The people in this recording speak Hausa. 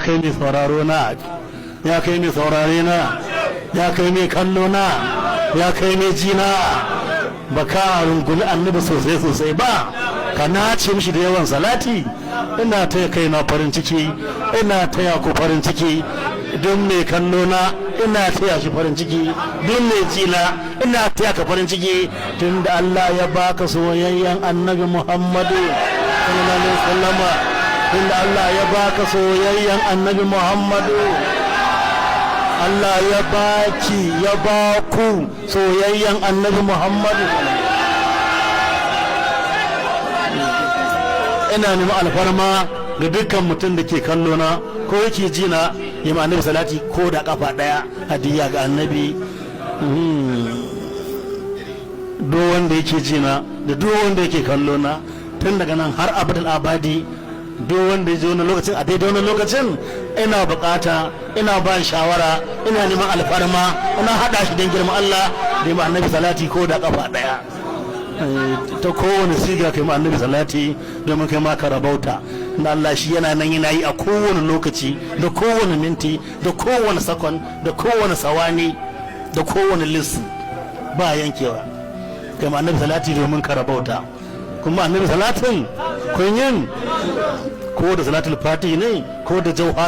Kai mai sauraro na, ya kai mai saurare na, ya kai mai kallo na, ya kai mai ji na, ba ka rungumi Annabi sosai sosai ba, ka nace mishi da yawan salati? Ina taya kai na farin ciki, ina taya ku farin ciki. Don mai kallo na, ina taya shi farin ciki. Don mai ji na, ina taya ka farin ciki, tunda Allah ya baka soyayyen Annabi Muhammadu sallallahu alaihi wasallama, tunda Allah ya baka soyayyen Annabi Muhammadu. Allah ya baki, ya baku soyayyen Annabi Muhammadu. Ina neman alfarma ga dukkan mutum da ke kallo na ko yake ji na, yi ma Annabi salati ko da kafa daya, hadiyya ga Annabi. Duk wanda yake ji na da duk wanda yake kallo na, tun daga nan har abdul abadi, duk wanda ya ji wani lokacin, a daidai wani lokacin, ina bukata, ina ba shawara, ina neman alfarma, ina hada shi don girman Allah da yi ma Annabi salati ko da kafa daya, ta kowane siga. Kai ma Annabi salati domin kai ma ka rabauta da Allah. Shi yana nan yana yi a kowane lokaci, da kowane minti, da kowane sakon, da kowane sawani, da kowane lissu, ba yankewa. Kai ma Annabi salati domin ka rabauta. Kuma Annabi salatin kun yin ko da salatul fatihi ne ko da jauhara.